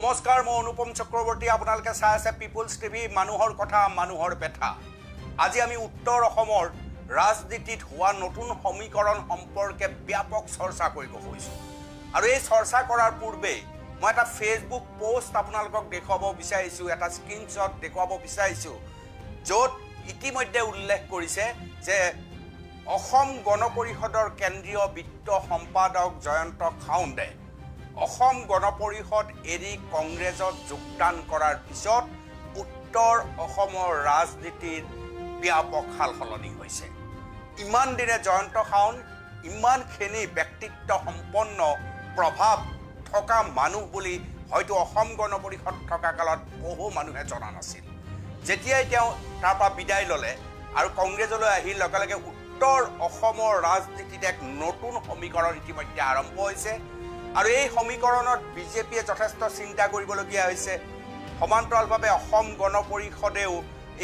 নমস্কাৰ, মই অনুপম চক্ৰৱৰ্তী। আপোনালোকে চাই আছে পিপুলছ টিভি, মানুহৰ কথা মানুহৰ বেথা। আজি আমি উত্তৰ অসমৰ ৰাজনীতিত হোৱা নতুন সমীকৰণ সম্পৰ্কে ব্যাপক চৰ্চা কৰিব খুজিছোঁ। আৰু এই চৰ্চা কৰাৰ পূৰ্বে মই এটা ফেচবুক পোষ্ট আপোনালোকক দেখুৱাব বিচাৰিছোঁ, এটা স্ক্ৰীনশ্বট দেখুৱাব বিচাৰিছোঁ, য'ত ইতিমধ্যে উল্লেখ কৰিছে যে অসম গণ পৰিষদৰ কেন্দ্ৰীয় বিত্ত সম্পাদক জয়ন্ত খাউণ্ডে অসম গণ পৰিষদ এৰি কংগ্ৰেছত যোগদান কৰাৰ পিছত উত্তৰ অসমৰ ৰাজনীতিৰ ব্যাপক সাল সলনি হৈছে। ইমান দিনে জয়ন্ত খাউণ্ড ইমানখিনি ব্যক্তিত্ব সম্পন্ন প্ৰভাৱ থকা মানুহ বুলি হয়তো অসম গণ পৰিষদ থকা কালত বহু মানুহে জনা নাছিল। যেতিয়াই তেওঁ তাৰ পৰা বিদায় ল'লে আৰু কংগ্ৰেছলৈ আহি লগে লগে উত্তৰ অসমৰ ৰাজনীতিত এক নতুন সমীকৰণ ইতিমধ্যে আৰম্ভ হৈছে। আৰু এই সমীকৰণত বিজেপিয়ে যথেষ্ট চিন্তা কৰিবলগীয়া হৈছে। সমান্তৰালভাৱে অসম গণ পৰিষদেও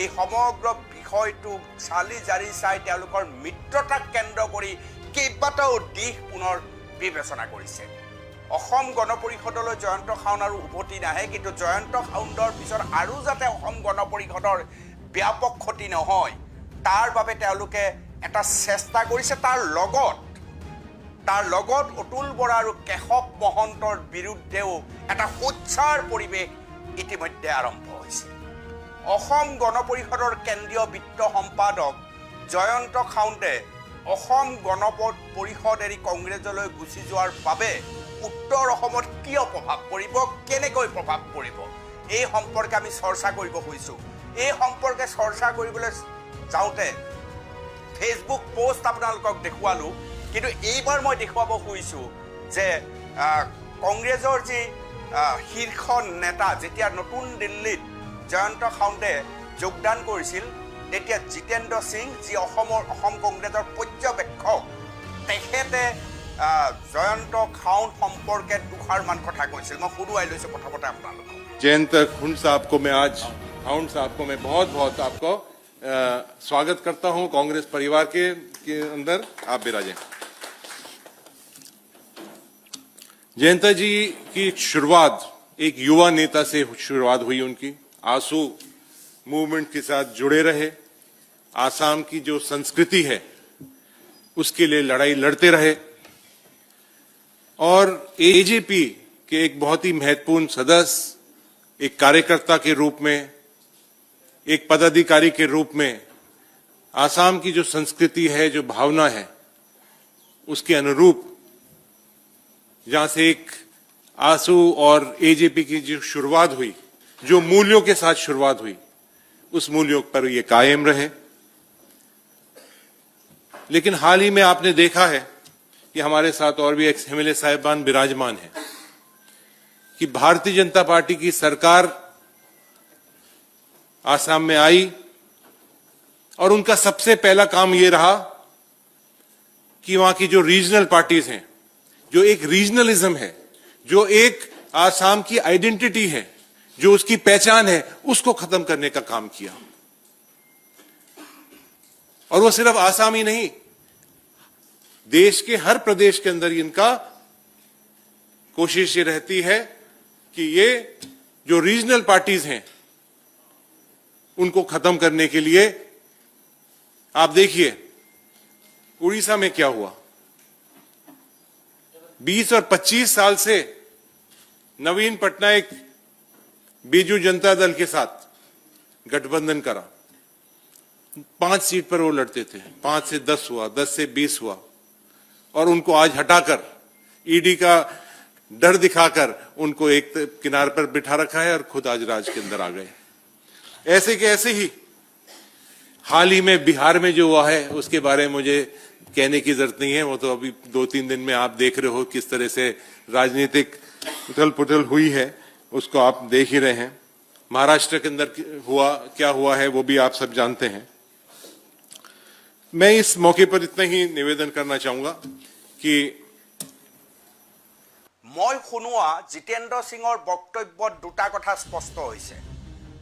এই সমগ্ৰ বিষয়টোক চালি জাৰি চাই তেওঁলোকৰ মিত্ৰতাক কেন্দ্ৰ কৰি কেইবাটাও দিশ পুনৰ বিবেচনা কৰিছে। অসম গণ পৰিষদলৈ জয়ন্ত খাউণ্ড আৰু উভতি নাহে, কিন্তু জয়ন্ত খাউণ্ডৰ পিছত আৰু যাতে অসম গণ পৰিষদৰ ব্যাপক ক্ষতি নহয় তাৰ বাবে তেওঁলোকে এটা চেষ্টা কৰিছে। তাৰ লগত অতুল বৰা আৰু কেশৱ মহন্তৰ বিৰুদ্ধেও এটা সোচ্চাৰ পৰিৱেশ ইতিমধ্যে আৰম্ভ হৈছে। অসম গণ পৰিষদৰ কেন্দ্ৰীয় বিত্ত সম্পাদক জয়ন্ত খাউণ্ডে অসম গণ পৰিষদ এৰি কংগ্ৰেছলৈ গুচি যোৱাৰ বাবে উত্তৰ অসমত কিয় প্ৰভাৱ পৰিব, কেনেকৈ প্ৰভাৱ পৰিব, এই সম্পৰ্কে আমি চৰ্চা কৰিব খুজিছোঁ। এই সম্পৰ্কে চৰ্চা কৰিবলৈ যাওঁতে ফেচবুক পোষ্ট আপোনালোকক দেখুৱালোঁ, কিন্তু এইবাৰ মই দেখুৱাব খুজিছোঁ যে কংগ্ৰেছৰ যি শীৰ্ষ নেতা যেতিয়া নতুন দিল্লীত জয়ন্ত খাউণ্ডে যোগদান কৰিছিল তেতিয়া জিতেন্দ্ৰ সিং, যি অসম কংগ্ৰেছৰ পৰ্যবেক্ষক, তেখেতে জয়ন্ত খাউণ্ড সম্পৰ্কে দুষাৰমান কথা কৈছিল। মই শুনোৱাই লৈছোঁ প্ৰথমতে আপোনালোকক। जयंत खुंड साहब को मैं आज खाउंड साहब को मैं बहुत बहुत आपको स्वागत करता हूं। कांग्रेस परिवार के अंदर आप विराजें। जयंत जी की शुरुआत एक युवा नेता से शुरुआत हुई उनकी। आंसू मूवमेंट के साथ जुड़े रहे, आसाम की जो संस्कृति है उसके लिए लड़ाई लड़ते रहे और एजेपी के एक बहुत ही महत्वपूर्ण सदस्य, एक कार्यकर्ता के रूप में, एक पदाधिकारी के रूप में आसाम की जो संस्कृति है, जो भावना है, उसके अनुरूप जहां से एक आंसू और एजेपी की जो शुरुआत हुई, जो मूल्यों के साथ शुरुआत हुई, उस मूल्यों पर ये कायम रहे। लेकिन हाल ही में आपने देखा है कि हमारे साथ और भी एक्स एमएलए साहिबान विराजमान हैं कि भारतीय जनता पार्टी की सरकार आसाम में आई और उनका सबसे पहला काम ये रहा कि वहां की जो रीजनल पार्टीज हैं, जो एक रीजनलिज्म है, जो एक आसाम की आइडेंटिटी है, जो उसकी पहचान है, उसको खत्म करने का काम किया। और वो सिर्फ आसाम ही नहीं, देश के हर प्रदेश के अंदर इनका कोशिश ये रहती है कि ये जो रीजनल पार्टीज हैं उनको खत्म करने के लिए। आप देखिए उड़ीसा में क्या हुआ। 20 और 25 साल से नवीन पटनायक बीजू जनता दल के साथ गठबंधन करा। 5 सीट पर वो लड़ते थे, 5 से 10 हुआ, 10 से 20 हुआ और उनको आज हटाकर ईडी का डर दिखाकर उनको एक किनारे पर बिठा रखा है और खुद आज राज के अंदर आ गए। ऐसे के ऐसे ही हाल ही में बिहार में जो हुआ है उसके बारे में मुझे कहने की जरूरत नहीं है। वो तो अभी 2-3 दिन में आप देख रहे हो किस तरह से राजनीतिक उथल पुथल हुई है, उसको आप देख ही रहे हैं। महाराष्ट्र के अंदर हुआ क्या हुआ है वो भी आप सब जानते हैं। मैं इस मौके पर इतना ही निवेदन करना चाहूंगा कि মই শুনোৱা জিতেন্দ্ৰ সিঙৰ বক্তব্যত দুটা কথা স্পষ্ট হৈছে।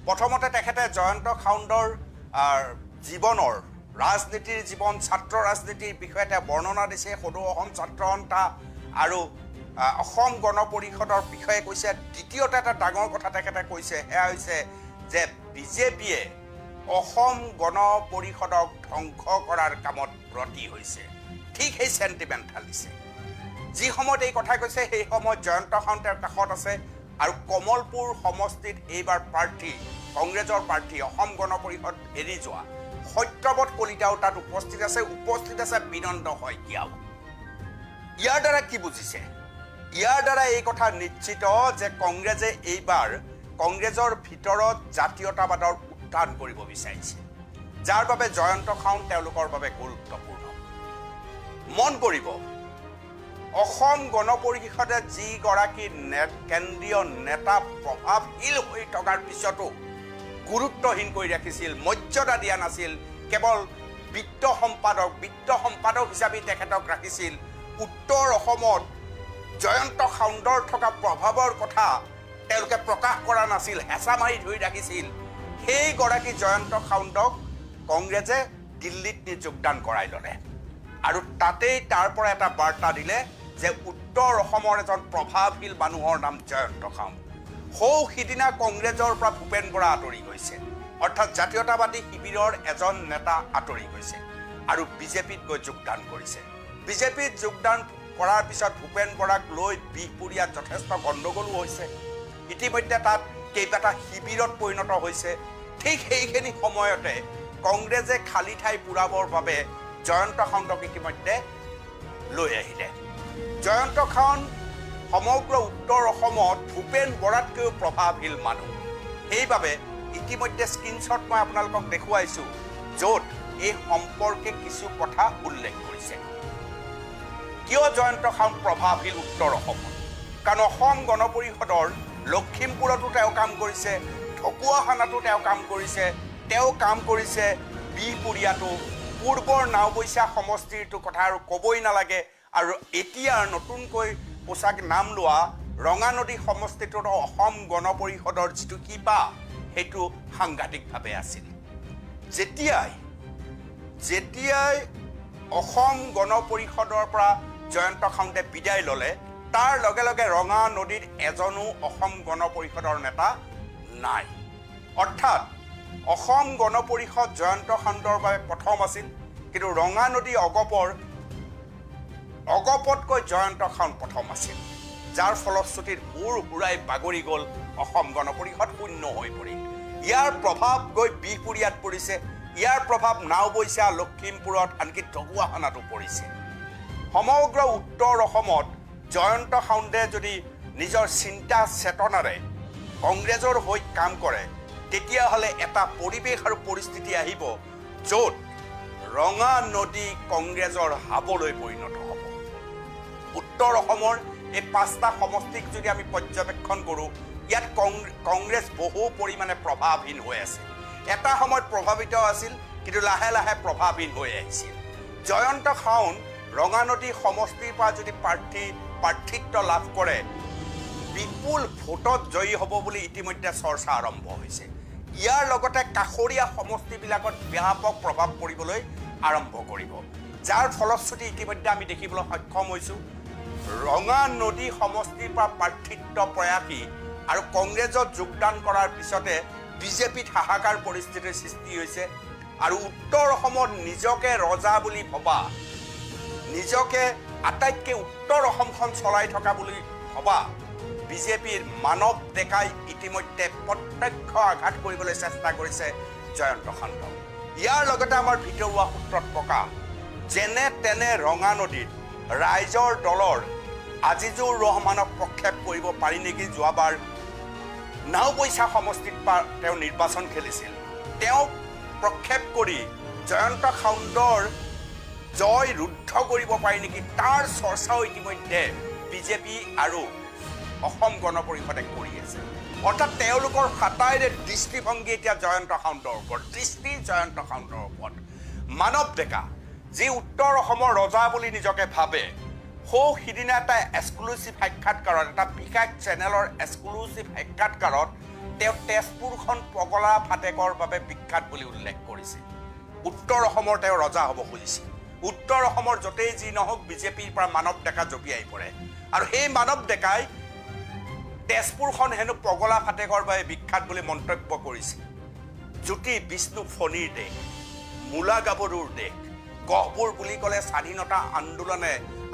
প্ৰথমতে তেখেতে জয়ন্ত খাউণ্ডৰ জীৱনৰ ৰাজনীতিৰ জীৱন, ছাত্ৰ ৰাজনীতিৰ বিষয়ে তেওঁ বৰ্ণনা দিছে, সদৌ অসম ছাত্ৰ সন্থা আৰু অসম গণ পৰিষদৰ বিষয়ে কৈছে। দ্বিতীয়তে এটা ডাঙৰ কথা তেখেতে কৈছে, সেয়া হৈছে যে বিজেপিয়ে অসম গণ পৰিষদক ধ্বংস কৰাৰ কামত ব্ৰতী হৈছে। ঠিক সেই চেণ্টিমেণ্ট ঢালিছে। যি সময়ত এই কথা কৈছে সেই সময়ত জয়ন্ত খাউণ্ড তেওঁৰ কাষত আছে আৰু কমলপুৰ সমষ্টিত এইবাৰ প্ৰাৰ্থী, কংগ্ৰেছৰ প্ৰাৰ্থী, অসম গণ পৰিষদ এৰি যোৱা সত্যব্ৰত কলিতাও তাত উপস্থিত আছে, উপস্থিত আছে বিনন্দ শইকীয়াও। ইয়াৰ দ্বাৰা কি বুজিছে? ইয়াৰ দ্বাৰা এই কথা নিশ্চিত যে কংগ্ৰেছে এইবাৰ কংগ্ৰেছৰ ভিতৰত জাতীয়তাবাদৰ উত্থান কৰিব বিচাৰিছে, যাৰ বাবে জয়ন্ত খাউণ্ড তেওঁলোকৰ বাবে গুৰুত্বপূৰ্ণ। মন কৰিব, অসম গণ পৰিষদে যিগৰাকী কেন্দ্ৰীয় নেতা প্ৰভাৱশীল হৈ থকাৰ পিছতো গুৰুত্বহীন কৰি ৰাখিছিল, মৰ্যাদা দিয়া নাছিল, কেৱল বিত্ত সম্পাদক হিচাপে তেখেতক ৰাখিছিল। উত্তৰ অসমত জয়ন্ত খাউণ্ডৰ থকা প্ৰভাৱৰ কথা তেওঁলোকে প্ৰকাশ কৰা নাছিল, হেঁচা মাৰি ধৰি ৰাখিছিল। সেইগৰাকী জয়ন্ত খাউণ্ডক কংগ্ৰেছে দিল্লীত নি যোগদান কৰাই ল'লে আৰু তাতেই তাৰ পৰা এটা বাৰ্তা দিলে যে উত্তৰ অসমৰ এজন প্ৰভাৱশীল মানুহৰ নাম জয়ন্ত খাউণ্ড। সৌ সিদিনা কংগ্ৰেছৰ পৰা ভূপেন বৰা আঁতৰি গৈছে, অৰ্থাৎ জাতীয়তাবাদী শিবিৰৰ এজন নেতা আঁতৰি গৈছে আৰু বিজেপিত গৈ যোগদান কৰিছে। বিজেপিত যোগদান কৰাৰ পিছত ভূপেন বৰাক লৈ বিহপুৰীয়াত যথেষ্ট গণ্ডগোলো হৈছে, ইতিমধ্যে তাত কেইবাটা শিবিৰত পৰিণত হৈছে। ঠিক সেইখিনি সময়তে কংগ্ৰেছে খালী ঠাই পূৰাবৰ বাবে জয়ন্ত খাউণ্ডক ইতিমধ্যে লৈ আহিলে। জয়ন্ত খাউণ্ড সমগ্ৰ উত্তৰ অসমত ভূপেন বৰাতকৈও প্ৰভাৱশীল মানুহ। সেইবাবে ইতিমধ্যে স্ক্ৰীনশ্বট মই আপোনালোকক দেখুৱাইছোঁ, য'ত এই সম্পৰ্কে কিছু কথা উল্লেখ কৰিছে। কিয় জয়ন্ত খাউণ্ড প্ৰভাৱশীল উত্তৰ অসমত? কাৰণ অসম গণ পৰিষদৰ লখিমপুৰতো তেওঁ কাম কৰিছে, ঢকুৱাখানাতো তেওঁ কাম কৰিছে, তেওঁ কাম কৰিছে বিহপুৰীয়াতো, পূৰ্বৰ নাওবৈচা সমষ্টিৰটো কথা আৰু ক'বই নালাগে, আৰু এতিয়া নতুনকৈ পোছাক নাম লোৱা ৰঙানদী সমষ্টিটোত অসম গণ পৰিষদৰ যিটো শিপা সেইটো সাংঘাতিকভাৱে আছিল। যেতিয়াই অসম গণ পৰিষদৰ পৰা জয়ন্ত খাউণ্ডে বিদায় ল'লে, তাৰ লগে লগে ৰঙা নদীত এজনো অসম গণ পৰিষদৰ নেতা নাই। অৰ্থাৎ অসম গণ পৰিষদ জয়ন্ত খাউণ্ডৰ বাবে প্ৰথম আছিল, কিন্তু ৰঙা নদী অগপতকৈ জয়ন্ত খাউণ্ড প্ৰথম আছিল, যাৰ ফলশ্ৰুতিত হুৰ হুৰাই বাগৰি গ'ল অসম গণ পৰিষদ, শূন্য হৈ পৰিল। ইয়াৰ প্ৰভাৱ গৈ বিহপুৰীয়াত পৰিছে, ইয়াৰ প্ৰভাৱ নাওবৈচা, লখিমপুৰত, আনকি ঢকুৱাখানাতো পৰিছে। সমগ্ৰ উত্তৰ অসমত জয়ন্ত খাউণ্ডে যদি নিজৰ চিন্তা চেতনাৰে কংগ্ৰেছৰ হৈ কাম কৰে, তেতিয়াহ'লে এটা পৰিৱেশ আৰু পৰিস্থিতি আহিব য'ত ৰঙা নদী কংগ্ৰেছৰ হাবলৈ পৰিণত হ'ব। উত্তৰ অসমৰ এই পাঁচটা সমষ্টিক যদি আমি পৰ্যবেক্ষণ কৰোঁ, ইয়াত কংগ্ৰেছ বহু পৰিমাণে প্ৰভাৱহীন হৈ আছে। এটা সময়ত প্ৰভাৱিত আছিল, কিন্তু লাহে লাহে প্ৰভাৱহীন হৈ আহিছিল। জয়ন্ত খাউণ্ড ৰঙানদী সমষ্টিৰ পৰা যদি প্ৰাৰ্থিত্ব লাভ কৰে, বিপুল ভোটত জয়ী হ'ব বুলি ইতিমধ্যে চৰ্চা আৰম্ভ হৈছে। ইয়াৰ লগতে কাষৰীয়া সমষ্টিবিলাকত ব্যাপক প্ৰভাৱ পৰিবলৈ আৰম্ভ কৰিব, যাৰ ফলশ্ৰুতি ইতিমধ্যে আমি দেখিবলৈ সক্ষম হৈছোঁ। ৰঙা নদী সমষ্টিৰ পৰা প্ৰাৰ্থিত্ব প্ৰয়াসী আৰু কংগ্ৰেছত যোগদান কৰাৰ পিছতে বিজেপিত হাহাকাৰ পৰিস্থিতিৰ সৃষ্টি হৈছে আৰু উত্তৰ অসমত নিজকে ৰজা বুলি ভবা, নিজকে আটাইতকৈ উত্তৰ অসমখন চলাই থকা বুলি ভবা বিজেপিৰ মানৱ ডেকাই ইতিমধ্যে প্ৰত্যক্ষ আঘাত কৰিবলৈ চেষ্টা কৰিছে জয়ন্ত খাউণ্ডক। ইয়াৰ লগতে আমাৰ ভিতৰুৱা সূত্ৰত প্ৰকাশ, যেনে তেনে ৰঙা নদীত ৰাইজৰ দলৰ আজিজুৰ ৰহমানক প্ৰক্ষেপ কৰিব পাৰি নেকি? যোৱাবাৰ নাওবৈচা সমষ্টিত তেওঁ নিৰ্বাচন খেলিছিল, তেওঁক প্ৰক্ষেপ কৰি জয়ন্ত খাউণ্ডৰ জয় ৰুদ্ধ কৰিব পাৰি নেকি তাৰ চৰ্চাও ইতিমধ্যে বিজেপি আৰু অসম গণ পৰিষদে কৰি আছে। অৰ্থাৎ তেওঁলোকৰ সাতাইৰে দৃষ্টিভংগী এতিয়া জয়ন্ত খাউণ্ডৰ ওপৰত, দৃষ্টি জয়ন্ত খাউণ্ডৰ ওপৰত। মানৱ ডেকা যি উত্তৰ অসমৰ ৰজা বুলি নিজকে ভাবে, সৌ সিদিনা এটা এক্সক্লুচিভ সাক্ষাৎকাৰত, এটা বিশেষ চেনেলৰ এক্সক্লুচিভ সাক্ষাৎকাৰত তেওঁ তেজপুৰখন পগলা ফাটেকৰ বাবে বিখ্যাত বুলি উল্লেখ কৰিছে। উত্তৰ অসমৰ তেওঁ ৰজা হ'ব খুজিছিল, উত্তৰ অসমৰ য'তেই যি নহওক বিজেপিৰ পৰা মানৱ ডেকা জঁপিয়াই পৰে। আৰু সেই মানৱ ডেকাই তেজপুৰখন হেনো পগলা ফাটেকৰ বাবে বিখ্যাত বুলি মন্তব্য কৰিছে। জ্যোতি বিষ্ণু ফণীৰ দেশ, মূলা গাভৰুৰ দেশ, গহপুৰ বুলি ক'লে স্বাধীনতা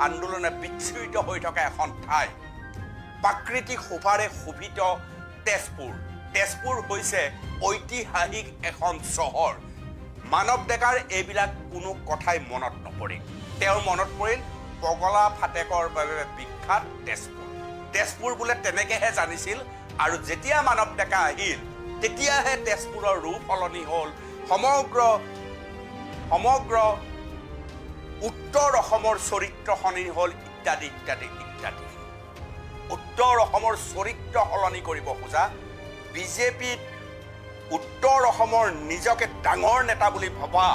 আন্দোলনে বিচ্ছুৰিত হৈ থকা এখন ঠাই। প্ৰাকৃতিক শোভাৰে শোভিত তেজপুৰ। তেজপুৰ হৈছে ঐতিহাসিক এখন চহৰ। মানৱ ডেকাৰ এইবিলাক কোনো কথাই মনত নপৰিল। তেওঁৰ মনত পৰিল পগলা ফাটেকৰ বাবে বিখ্যাত তেজপুৰ। তেজপুৰ বোলে তেনেকৈহে জানিছিল। আৰু যেতিয়া মানৱ ডেকা আহিল তেতিয়াহে তেজপুৰৰ ৰূপ সলনি হ'ল। সমগ্ৰ উত্তৰ অসমৰ চৰিত্ৰ সলনি হ'ল, ইত্যাদি ইত্যাদি ইত্যাদি। উত্তৰ অসমৰ চৰিত্ৰ সলনি কৰিব খোজা বিজেপিত উত্তৰ অসমৰ নিজকে ডাঙৰ নেতা বুলি ভবা,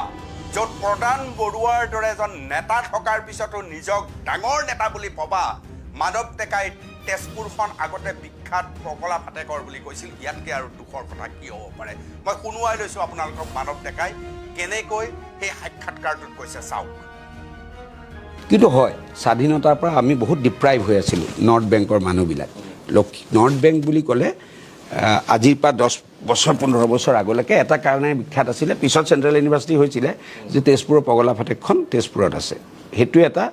য'ত প্ৰদান বৰুৱাৰ দৰে এজন নেতা থকাৰ পিছতো নিজক ডাঙৰ নেতা বুলি ভবা মাধৱ ডেকাই তেজপুৰখন আগতে বিখ্যাত পগলা ফাটেকৰ বুলি কৈছিল। ইয়াতকৈ আৰু দুখৰ কথা কি হ'ব পাৰে? মই শুনোৱাই লৈছোঁ আপোনালোকক মানৱ ডেকাই কেনেকৈ সেই সাক্ষাৎকাৰটোত কৈছে, চাওক। কিন্তু হয়, স্বাধীনতাৰ পৰা আমি বহুত ডিপ্ৰাইভ হৈ আছিলোঁ নৰ্থ বেংকৰ মানুহবিলাক। নৰ্থ বেংক বুলি ক'লে আজিৰ পৰা 10 বছৰ 15 বছৰ আগলৈকে এটা কাৰণে বিখ্যাত আছিলে, পিছত চেণ্ট্ৰেল ইউনিভাৰ্চিটি হৈছিলে, যে তেজপুৰৰ পগলা ফাটেকখন তেজপুৰত আছে। সেইটো এটা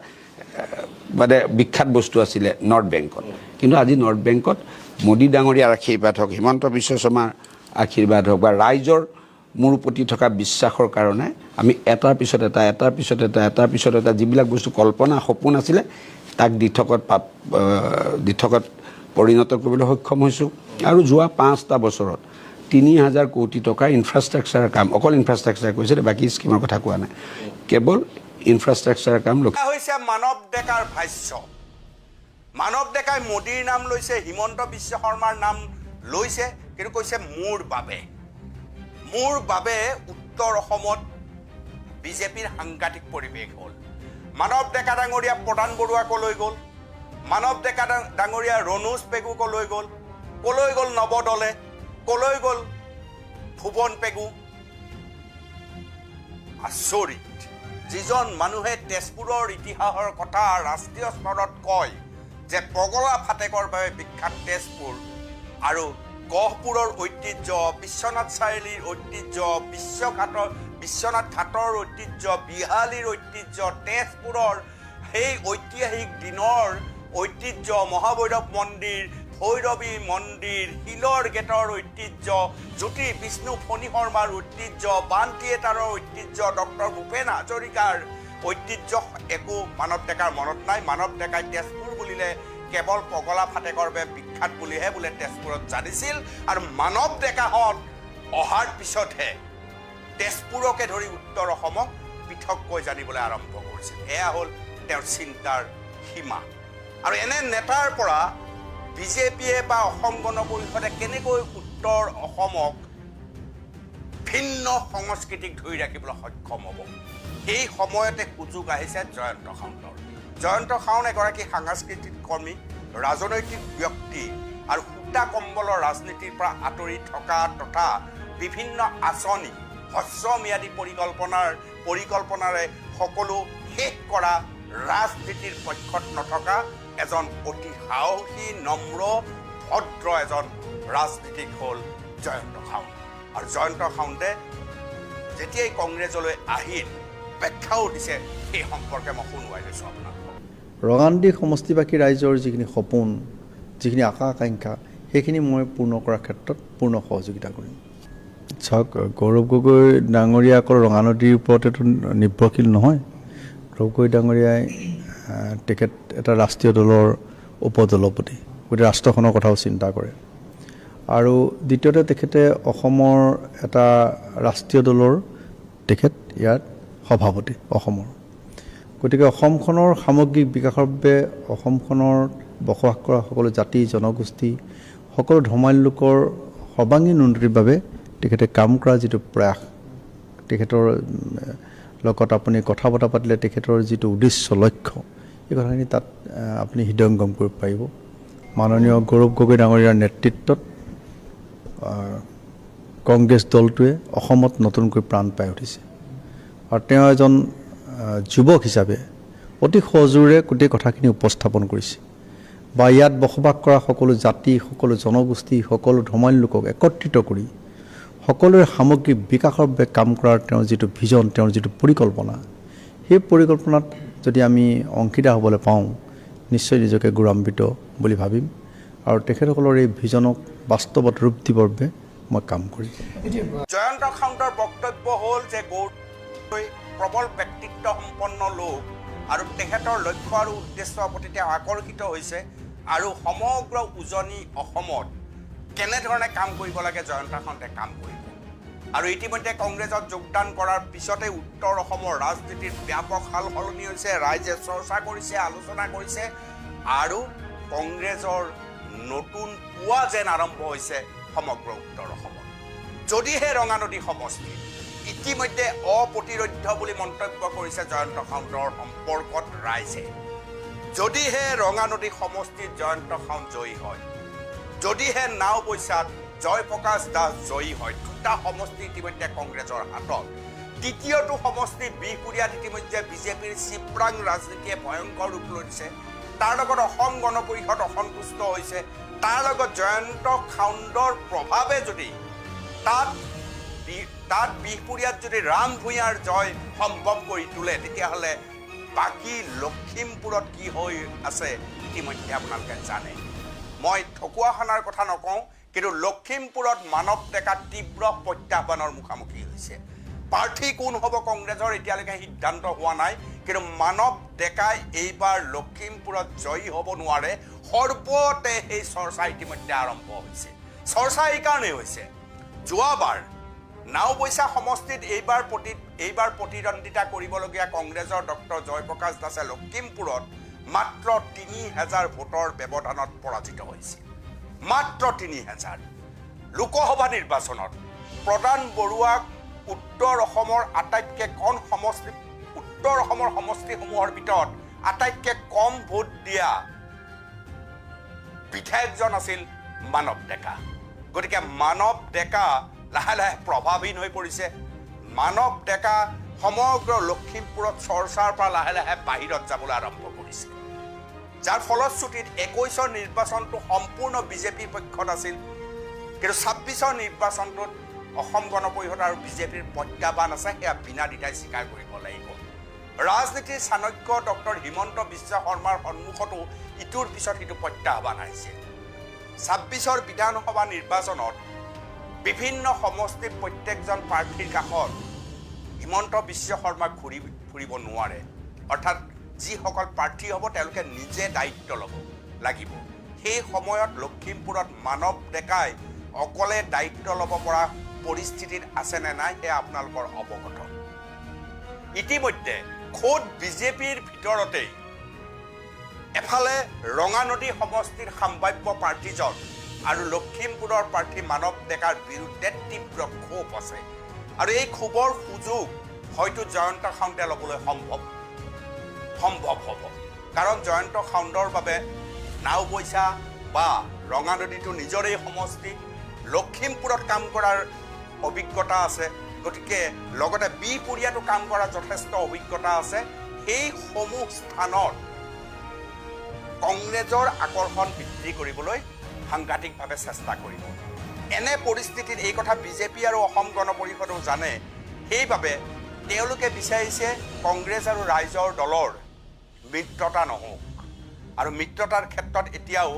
মানে বিখ্যাত বস্তু আছিলে নৰ্থ বেংকত। কিন্তু আজি নৰ্থ বেংকত মোদী ডাঙৰীয়াৰ আশীৰ্বাদ হওক, হিমন্ত বিশ্ব শৰ্মাৰ আশীৰ্বাদ হওক, বা ৰাইজৰ মোৰ প্ৰতি থকা বিশ্বাসৰ কাৰণে আমি এটাৰ পিছত এটা, এটাৰ পিছত এটা, এটাৰ পিছত এটা যিবিলাক বস্তু কল্পনা সপোন আছিলে তাক দিঠকত পৰিণত কৰিবলৈ সক্ষম হৈছোঁ। আৰু যোৱা 5টা বছৰত 3,000 কোটি টকাৰ ইনফ্ৰাষ্ট্ৰাকচাৰৰ কাম, অকল ইনফ্ৰাষ্ট্ৰাকচাৰ কৈছে, বাকী স্কীমৰ কথা কোৱা নাই, কেৱল ইনফ্ৰাষ্ট্ৰাকচাৰৰ কাম। হৈছে মানৱ ডেকাৰ ভাষ্য। মানৱ ডেকাই মোদীৰ নাম লৈছে, হিমন্ত বিশ্ব শৰ্মাৰ নাম লৈছে, কিন্তু কৈছে মোৰ বাবে উত্তৰ অসমত বিজেপিৰ সাংঘাতিক পৰিৱেশ হ'ল। মানৱ ডেকা ডাঙৰীয়া প্ৰদান বৰুৱাকলৈ গ'ল, মানৱ ডেকা ডাঙৰীয়া ৰণোজ পেগুকলৈ গ'ল, কলৈ গ'ল নৱ দলে, কলৈ গ'ল ভুৱন পেগু। আচৰিত, যিজন মানুহে তেজপুৰৰ ইতিহাসৰ কথা ৰাষ্ট্ৰীয় স্তৰত কয় যে পগলা ফাটেকৰ বাবে বিখ্যাত তেজপুৰ, আৰু গহপুৰৰ ঐতিহ্য, বিশ্বনাথ চাৰিআলিৰ ঐতিহ্য, বিশ্বনাথ ঘাটৰ ঐতিহ্য, বিহালীৰ ঐতিহ্য, তেজপুৰৰ সেই ঐতিহাসিক দিনৰ ঐতিহ্য, মহাভৈৰৱ মন্দিৰ, ভৈৰৱী মন্দিৰ, শিলৰ গেটৰ ঐতিহ্য, জ্যোতি বিষ্ণু ফণী শৰ্মাৰ ঐতিহ্য, বান থিয়েটাৰৰ ঐতিহ্য, ডক্টৰ ভূপেন হাজৰিকাৰ ঐতিহ্য একো মানৱ ডেকাৰ মনত নাই। মানৱ ডেকাই তেজপুৰ বুলিলে কেৱল পগলা ফাটেকৰ বাবে বিখ্যাত বুলিহে বোলে তেজপুৰত জানিছিল। আৰু মানৱ ডেকাহঁত অহাৰ পিছতহে তেজপুৰকে ধৰি উত্তৰ অসমক পৃথককৈ জানিবলৈ আৰম্ভ কৰিছিল। এয়া হ'ল তেওঁৰ চিন্তাৰ সীমা। আৰু এনে নেতাৰ পৰা বিজেপিয়ে বা অসম গণ পৰিষদে কেনেকৈ উত্তৰ অসমক ভিন্ন সংস্কৃতিক ধৰি ৰাখিবলৈ সক্ষম হ'ব? সেই সময়তে সুযোগ আহিছে জয়ন্ত খাউণ্ডৰ। জয়ন্ত খাউণ্ড এগৰাকী সাংস্কৃতিক কৰ্মী, ৰাজনৈতিক ব্যক্তি আৰু সূতা কম্বলৰ ৰাজনীতিৰ পৰা আঁতৰি থকা তথা বিভিন্ন আঁচনি, হ্ৰস্বম্যাদী পৰিকল্পনাৰে সকলো শেষ কৰা ৰাজনীতিৰ পক্ষত নথকা এজন অতি সাহসী, নম্ৰ, ভদ্ৰ এজন ৰাজনীতিক হ'ল জয়ন্ত খাউণ্ড। আৰু জয়ন্ত খাউণ্ডে যেতিয়াই কংগ্ৰেছলৈ আহিল ব্যাখ্যাও দিছে, সেই সম্পৰ্কে মই শুনোৱাই লৈছোঁ আপোনালোকক। ৰঙানদী সমষ্টিবাসী ৰাইজৰ যিখিনি সপোন, যিখিনি আশা আকাংক্ষা, সেইখিনি মই পূৰ্ণ কৰাৰ ক্ষেত্ৰত পূৰ্ণ সহযোগিতা কৰিম। চাওক, গৌৰৱ গগৈ ডাঙৰীয়া অকল ৰঙানদীৰ ওপৰতেতো নিৰ্ভৰশীল নহয়। গৌৰৱ গগৈ ডাঙৰীয়াই তেখেত এটা ৰাষ্ট্ৰীয় দলৰ উপদলপতি, গতিকে ৰাষ্ট্ৰখনৰ কথাও চিন্তা কৰে। আৰু দ্বিতীয়তে তেখেতে অসমৰ এটা ৰাষ্ট্ৰীয় দলৰ তেখেত ইয়াত সভাপতি অসমৰ। গতিকে অসমখনৰ সামগ্ৰিক বিকাশৰ বাবে অসমখনৰ বসবাস কৰা সকলো জাতি জনগোষ্ঠী, সকলো ধৰ্মালী লোকৰ সৰ্বাংগীন উন্নতিৰ বাবে তেখেতে কাম কৰা যিটো প্ৰয়াস, তেখেতৰ লগত আপুনি কথা বতৰা পাতিলে তেখেতৰ যিটো উদ্দেশ্য, লক্ষ্য, এই কথাখিনি তাত আপুনি হৃদয়ংগম কৰিব পাৰিব। মাননীয় গৌৰৱ গগৈ ডাঙৰীয়াৰ নেতৃত্বত কংগ্ৰেছ দলটোৱে অসমত নতুনকৈ প্ৰাণ পাই উঠিছে। আৰু তেওঁ এজন যুৱক হিচাপে অতি সজোৰে গোটেই কথাখিনি উপস্থাপন কৰিছে বা ইয়াত বসবাস কৰা সকলো জাতি, সকলো জনগোষ্ঠী, সকলো ধৰ্মালী লোকক একত্ৰিত কৰি সকলোৰে সামগ্ৰিক বিকাশৰ বাবে কাম কৰাৰ তেওঁৰ যিটো ভিজন, তেওঁৰ যিটো পৰিকল্পনা, সেই পৰিকল্পনাত যদি আমি অংশীদাৰ হ'বলৈ পাওঁ নিশ্চয় নিজকে গৌৰৱান্বিত বুলি ভাবিম আৰু তেখেতসকলৰ এই ভিজনক বাস্তৱত ৰূপ দিবৰ বাবে মই কাম কৰিম। জয়ন্ত খাউণ্ডৰ বক্তব্য হ'ল যে গৌৰৱ প্ৰবল ব্যক্তিত্ব সম্পন্ন লোক আৰু তেখেতৰ লক্ষ্য আৰু উদ্দেশ্যৰ প্ৰতি তেওঁ আকৰ্ষিত হৈছে আৰু সমগ্ৰ উজনি অসমত কেনেধৰণে কাম কৰিব লাগে জয়ন্ত খাউণ্ডে কাম কৰিব। আৰু ইতিমধ্যে কংগ্ৰেছত যোগদান কৰাৰ পিছতে উত্তৰ অসমৰ ৰাজনীতিৰ ব্যাপক সাল সলনি হৈছে, ৰাইজে চৰ্চা কৰিছে, আলোচনা কৰিছে আৰু কংগ্ৰেছৰ নতুন পুৱা যেন আৰম্ভ হৈছে সমগ্ৰ উত্তৰ অসমত। যদিহে ৰঙানদী সমষ্টি ইতিমধ্যে অপ্ৰতিৰোধ্য বুলি মন্তব্য কৰিছে জয়ন্ত খাউণ্ডৰ সম্পৰ্কত ৰাইজে, যদিহে ৰঙানদী সমষ্টিত জয়ন্ত খাউণ্ড জয়ী হয়, যদিহে নাওবৈচাত জয়প্ৰকাশ দাস জয়ী হয়, দুটা সমষ্টি ইতিমধ্যে কংগ্ৰেছৰ হাতত। তৃতীয়টো সমষ্টি বিহপুৰীয়াত ইতিমধ্যে বিজেপিৰ চিপ্ৰাং ৰাজনীতিয়ে ভয়ংকৰ ৰূপ লৈছে, তাৰ লগত অসম গণ পৰিষদ অসন্তুষ্ট হৈছে, তাৰ লগত জয়ন্ত খাউণ্ডৰ প্ৰভাৱে যদি তাত বিহপুৰীয়াত যদি ৰাম ভূঞাৰ জয় সম্ভৱ কৰি তোলে, তেতিয়াহ'লে বাকী লখিমপুৰত কি হৈ আছে ইতিমধ্যে আপোনালোকে জানে। মই ঢকুৱাখানাৰ কথা নকওঁ, কিন্তু লখিমপুৰত মানৱ ডেকা তীব্ৰ প্ৰত্যাহ্বানৰ মুখামুখি হৈছে। প্ৰাৰ্থী কোন হ'ব কংগ্ৰেছৰ এতিয়ালৈকে সিদ্ধান্ত হোৱা নাই, কিন্তু মানৱ ডেকাই এইবাৰ লখিমপুৰত জয়ী হ'ব নোৱাৰে, সৰ্বতে সেই চৰ্চা ইতিমধ্যে আৰম্ভ হৈছে। চৰ্চা এইকাৰণেই হৈছে, যোৱাবাৰ নাওবৈচা সমষ্টিত এইবাৰ প্ৰতিদ্বন্দ্বিতা কৰিবলগীয়া কংগ্ৰেছৰ ডক্টৰ জয়প্ৰকাশ দাসে লখিমপুৰত মাত্ৰ 3000 ভোটৰ ব্যৱধানত পৰাজিত হৈছিল, মাত্ৰ 3000। লোকসভা নিৰ্বাচনত প্ৰদান বৰুৱাক উত্তৰ অসমৰ আটাইতকৈ কম সমষ্টি, উত্তৰ অসমৰ সমষ্টিসমূহৰ ভিতৰত আটাইতকৈ কম ভোট দিয়া বিধায়কজন আছিল মানৱ ডেকা। গতিকে মানৱ ডেকা লাহে লাহে প্ৰভাৱহীন হৈ পৰিছে। মানৱ ডেকা সমগ্ৰ লখিমপুৰত চৰ্চাৰ পৰা লাহে লাহে বাহিৰত যাবলৈ আৰম্ভ কৰিছে, যাৰ ফলশ্ৰুতিত 21ৰ নিৰ্বাচনটো সম্পূৰ্ণ বিজেপিৰ পক্ষত আছিল, কিন্তু 26ৰ নিৰ্বাচনটোত অসম গণ পৰিষদ আৰু বিজেপিৰ প্ৰত্যাহ্বান আছে, সেয়া বিনা দ্বিধাই স্বীকাৰ কৰিব লাগিব। ৰাজনীতিৰ চাণক্য ডক্টৰ হিমন্ত বিশ্ব শৰ্মাৰ সন্মুখতো ইটোৰ পিছত সিটো প্ৰত্যাহ্বান আহিছে। 26ৰ বিধানসভা নিৰ্বাচনত বিভিন্ন সমষ্টিত প্ৰত্যেকজন প্ৰাৰ্থীৰ কাষত হিমন্ত বিশ্ব শৰ্মা ঘূৰি ফুৰিব নোৱাৰে, অৰ্থাৎ যিসকল প্ৰাৰ্থী হ'ব তেওঁলোকে নিজে দায়িত্ব ল'ব লাগিব। সেই সময়ত লখিমপুৰত মানৱ ডেকাই অকলে দায়িত্ব ল'ব পৰা পৰিস্থিতিত আছে নে নাই সেয়া আপোনালোকৰ অৱগত। ইতিমধ্যে খোদ বিজেপিৰ ভিতৰতেই এফালে ৰঙানদী সমষ্টিৰ সম্ভাৱ্য প্ৰাৰ্থীজন আৰু লখিমপুৰৰ প্ৰাৰ্থী মানৱ ডেকাৰ বিৰুদ্ধে তীব্ৰ ক্ষোভ আছে আৰু এই ক্ষোভৰ সুযোগ হয়তো জয়ন্ত খাউণ্ডে ল'বলৈ সম্ভৱ হ'ব, কাৰণ জয়ন্ত খাউণ্ডৰ বাবে নাওবৈচা বা ৰঙানদীটো নিজৰেই সমষ্টি, লখিমপুৰত কাম কৰাৰ অভিজ্ঞতা আছে, গতিকে লগতে বিহপুৰীয়াতো কাম কৰাৰ যথেষ্ট অভিজ্ঞতা আছে। সেইসমূহ স্থানত কংগ্ৰেছৰ আকৰ্ষণ বৃদ্ধি কৰিবলৈ সাংঘাতিকভাৱে চেষ্টা কৰিব। এনে পৰিস্থিতিত এই কথা বিজেপি আৰু অসম গণ পৰিষদেও জানে, সেইবাবে তেওঁলোকে বিচাৰিছে কংগ্ৰেছ আৰু ৰাইজৰ দলৰ মিত্ৰতা নহওক। আৰু মিত্ৰতাৰ ক্ষেত্ৰত এতিয়াও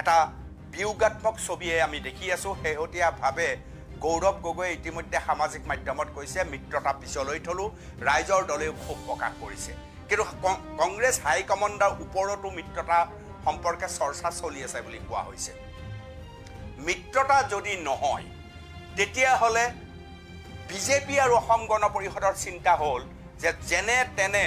এটা বিয়োগাত্মক ছবিয়ে আমি দেখি আছোঁ। শেহতীয়াভাৱে গৌৰৱ গগৈয়ে ইতিমধ্যে সামাজিক মাধ্যমত কৈছে মিত্ৰতা পিছলৈ থলোঁ, ৰাইজৰ দলেও ক্ষোভ প্ৰকাশ কৰিছে, কিন্তু কংগ্ৰেছ হাইকমাণ্ডৰ ওপৰতো মিত্ৰতা সম্পৰ্কে চৰ্চা চলি আছে বুলি কোৱা হৈছে। মিত্ৰতা যদি নহয় তেতিয়াহ'লে বিজেপি আৰু অসম গণ পৰিষদৰ চিন্তা হ'ল যে যেনে তেনে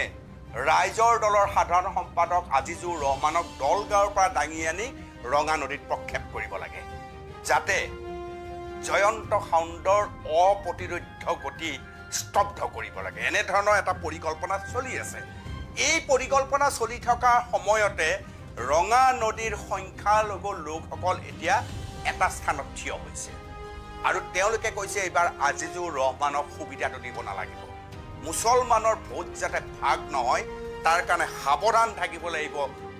ৰাইজৰ দলৰ সাধাৰণ সম্পাদক আজিজুৰ ৰহমানক দলগাঁৱৰ পৰা দাঙি আনি ৰঙানদীত প্ৰক্ষেপ কৰিব লাগে, যাতে জয়ন্ত খাউণ্ডৰ অপ্ৰতিৰোধ্য গতি স্তব্ধ কৰিব লাগে। এনেধৰণৰ এটা পৰিকল্পনা চলি আছে। এই পৰিকল্পনা চলি থকা সময়তে ৰঙানদীৰ সংখ্যালঘু লোকসকল এতিয়া এটা স্থানত থিয় হৈছে আৰু তেওঁলোকে কৈছে এইবাৰ আজিজুৰ ৰহমানক সুবিধাটো দিব নালাগিব। মুছলমানৰ ভোট যাতে ভাগ নহয় তাৰ কাৰণে সাৱধান থাকিব লাগিব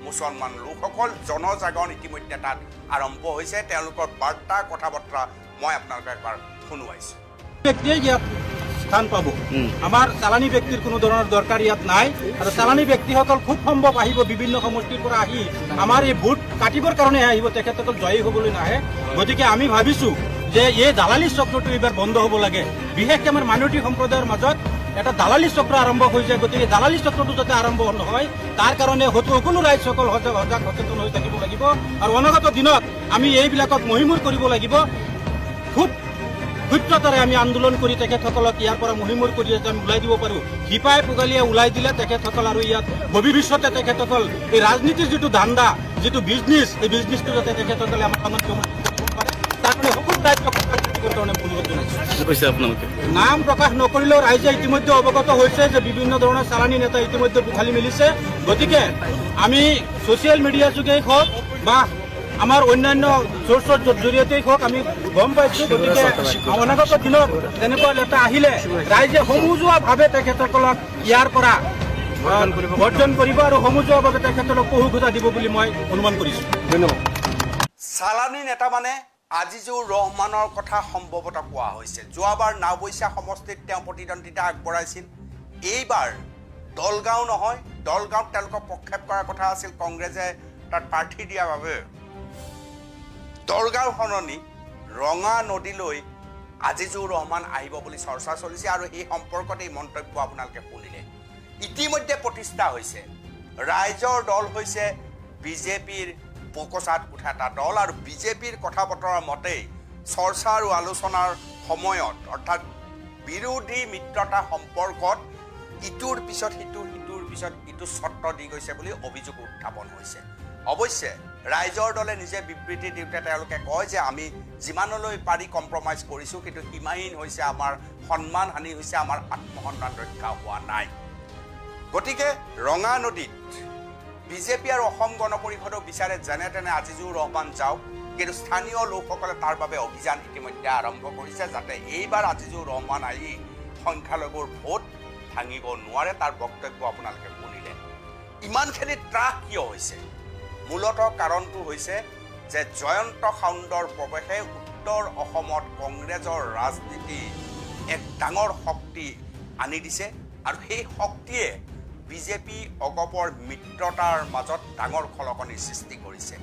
মুছলমান লোকসকল। জনজাগৰণ ইতিমধ্যে তাত আৰম্ভ হৈছে। তেওঁলোকৰ বাৰ্তা কথা বতৰা মই আপোনালোকক একবাৰ শুনোৱাইছোঁ। ব্যক্তিয়ে ইয়াত স্থান পাব, আমাৰ চালানী ব্যক্তিৰ কোনো ধৰণৰ দৰকাৰ ইয়াত নাই। আৰু চালানী ব্যক্তিসকল খুব সম্ভৱ আহিব বিভিন্ন সমষ্টিৰ পৰা আহি আমাৰ এই ভোট কাটিবৰ কাৰণে আহিব, তেখেতসকল জয়ী হ'বলৈ নাহে। গতিকে আমি ভাবিছোঁ যে এই দালালি চক্ৰটো এইবাৰ বন্ধ হ'ব লাগে। বিশেষকৈ আমাৰ মাইনৰিটি সম্প্ৰদায়ৰ মাজত এটা দালালি চক্ৰ আৰম্ভ হৈছে, গতিকে দালালি চক্ৰটো যাতে আৰম্ভ নহয় তাৰ কাৰণে সকলো ৰাইজসকল সজাগ সচেতন হৈ থাকিব লাগিব। আৰু অনাগত দিনত আমি এইবিলাকক মহিমূৰ কৰিব লাগিব। খুব ক্ষিপ্ৰতাৰে আমি আন্দোলন কৰি তেখেতসকলক ইয়াৰ পৰা মহিমূৰ কৰি যাতে আমি ওলাই দিব পাৰোঁ। শিপাই পোগালিয়ে ওলাই দিলে তেখেতসকল আৰু ইয়াত ভৱিষ্যতে তেখেতসকল এই ৰাজনীতিৰ যিটো ধান্দা, যিটো বিজনেছ, এই বিজনেছটো যাতে তেখেতসকলে আমাৰ কৰিব পাৰে তাৰ কাৰণে সকলো ৰাইজক কাৰণে অনুৰোধ জনাইছোঁ। আপোনালোকে নাম প্ৰকাশ নকৰিলেও ৰাইজে ইতিমধ্যে অৱগত হৈছে যে বিভিন্ন ধৰণৰ চালানী নেতা ইতিমধ্যে পোখালি মেলিছে। গতিকে আমি ছ'চিয়েল মিডিয়া যোগেই হওক বা আমাৰ অন্যান্য চ'ৰ্চৰ জৰিয়তেই হওক আমি গম পাইছোঁ। গতিকে অনাগত দিনত তেনেকুৱা নেতা আহিলে ৰাইজে সমজুৱাভাৱে তেখেতসকলক ইয়াৰ পৰা বৰ্জন কৰিব আৰু সমজুৱাভাৱে তেখেতসকলক পহুখোজা দিব বুলি মই অনুমান কৰিছোঁ। ধন্যবাদ। চালানী নেতা মানে আজিজুৰ ৰহমানৰ কথা সম্ভৱতঃ কোৱা হৈছে। যোৱাবাৰ নাওবৈচা সমষ্টিত তেওঁ প্ৰতিদ্বন্দ্বিতা আগবঢ়াইছিল। এইবাৰ দলগাঁও নহয়, দলগাঁৱত তেওঁলোকক প্ৰক্ষেপ কৰাৰ কথা আছিল, কংগ্ৰেছে তাত প্ৰাৰ্থী দিয়াৰ বাবে দলগাঁও সলনি ৰঙা নদীলৈ আজিজুৰ ৰহমান আহিব বুলি চৰ্চা চলিছে আৰু সেই সম্পৰ্কত এই মন্তব্য আপোনালোকে শুনিলে। ইতিমধ্যে প্ৰতিষ্ঠা হৈছে ৰাইজৰ দল হৈছে বিজেপিৰ বোকোচাত উঠা এটা দল আৰু বিজেপিৰ কথা বতৰাৰ মতেই চৰ্চা আৰু আলোচনাৰ সময়ত অৰ্থাৎ বিৰোধী মিত্ৰতা সম্পৰ্কত ইটোৰ পিছত সিটো, সিটোৰ পিছত ইটো চৰ্ত দি গৈছে বুলি অভিযোগ উত্থাপন হৈছে। অৱশ্যে ৰাইজৰ দলে নিজে বিবৃতি দিওঁতে তেওঁলোকে কয় যে আমি যিমানলৈ পাৰি কম্প্ৰমাইজ কৰিছোঁ, কিন্তু সীমাহীন হৈছে, আমাৰ সন্মান হানি হৈছে, আমাৰ আত্মসন্মান ৰক্ষা হোৱা নাই। গতিকে ৰঙা নদীত বিজেপি আৰু অসম গণ পৰিষদেও বিচাৰে যেনে তেনে আজিজুৰ ৰহমান যাওক, কিন্তু স্থানীয় লোকসকলে তাৰ বাবে অভিযান ইতিমধ্যে আৰম্ভ কৰিছে যাতে এইবাৰ আজিজুৰ ৰহমান আহি সংখ্যালঘুৰ ভোট ভাঙিব নোৱাৰে। তাৰ বক্তব্য আপোনালোকে শুনিলে। ইমানখিনি ত্ৰাস কিয় হৈছে? মূলতঃ কাৰণটো হৈছে যে জয়ন্ত খাউণ্ডৰ প্ৰৱেশে উত্তৰ অসমত কংগ্ৰেছৰ ৰাজনীতি এক ডাঙৰ শক্তি আনি দিছে আৰু সেই শক্তিয়ে বিজেপি অগপৰ মিত্ৰতাৰ মাজত ডাঙৰ খলকনিৰ সৃষ্টি কৰিছে।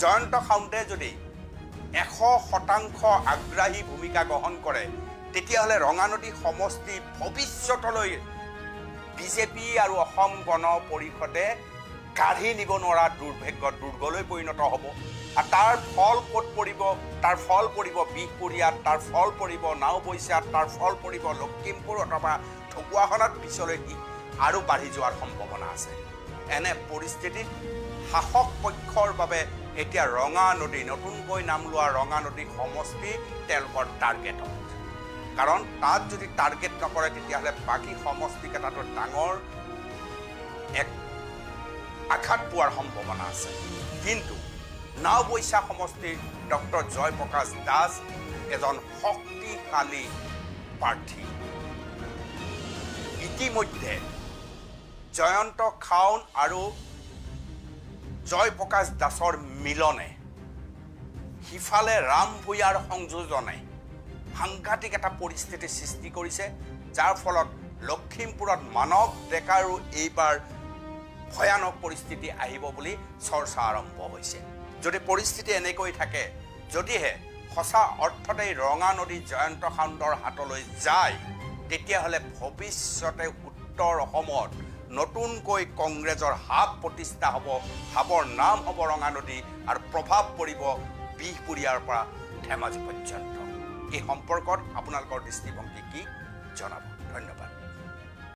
জয়ন্ত খাউণ্ডে যদি 100% আগ্ৰাহী ভূমিকা গ্ৰহণ কৰে তেতিয়াহ'লে ৰঙানদী সমষ্টি ভৱিষ্যতলৈ বিজেপি আৰু অসম গণ পৰিষদে কাঢ়ি নিব নোৱাৰা দুৰ্ভাগ্য দুৰ্গলৈ পৰিণত হ'ব। আৰু তাৰ ফল ক'ত পৰিব? তাৰ ফল পৰিব বিহপুৰীয়াত, তাৰ ফল পৰিব নাওবৈচাত, তাৰ ফল পৰিব লখিমপুৰ অথবা ঢকুৱাখনাত, পিছলৈ আৰু বাঢ়ি যোৱাৰ সম্ভাৱনা আছে। এনে পৰিস্থিতিত শাসক পক্ষৰ বাবে এতিয়া ৰঙা নদী, নতুনকৈ নাম লোৱা ৰঙা নদী সমষ্টি তেওঁলোকৰ টাৰ্গেটত। কাৰণ তাত যদি টাৰ্গেট নকৰে তেতিয়াহ'লে বাকী সমষ্টিকেইটাতো ডাঙৰ এক আঘাত পোৱাৰ সম্ভাৱনা আছে। কিন্তু নাওবৈচা সমষ্টিৰ ডক্টৰ জয়প্ৰকাশ দাস এজন শক্তিশালী প্ৰাৰ্থী। ইতিমধ্যে জয়ন্ত খাউণ্ড আৰু জয়প্ৰকাশ দাসৰ মিলনে, সিফালে ৰাম ভূঞাৰ সংযোজনে সাংঘাতিক এটা পৰিস্থিতিৰ সৃষ্টি কৰিছে, যাৰ ফলত লখিমপুৰত মানৱ ডেকাৰো এইবাৰ ভয়ানক পৰিস্থিতি আহিব বুলি চৰ্চা আৰম্ভ হৈছে। যদি পৰিস্থিতি এনেকৈ থাকে, যদিহে সঁচা অৰ্থতেই ৰঙা নদী জয়ন্ত খাউণ্ডৰ হাতলৈ যায়, তেতিয়াহ'লে ভৱিষ্যতে উত্তৰ অসমত নতুনকৈ কংগ্ৰেছৰ হাব প্ৰতিষ্ঠা হ'ব, হাবৰ নাম হ'ব ৰঙা নদী আৰু প্ৰভাৱ পৰিব বিহপুৰীয়াৰ পৰা ধেমাজি পৰ্যন্ত। এই সম্পৰ্কত আপোনালোকৰ দৃষ্টিভংগী কি জনাব। ধন্যবাদ।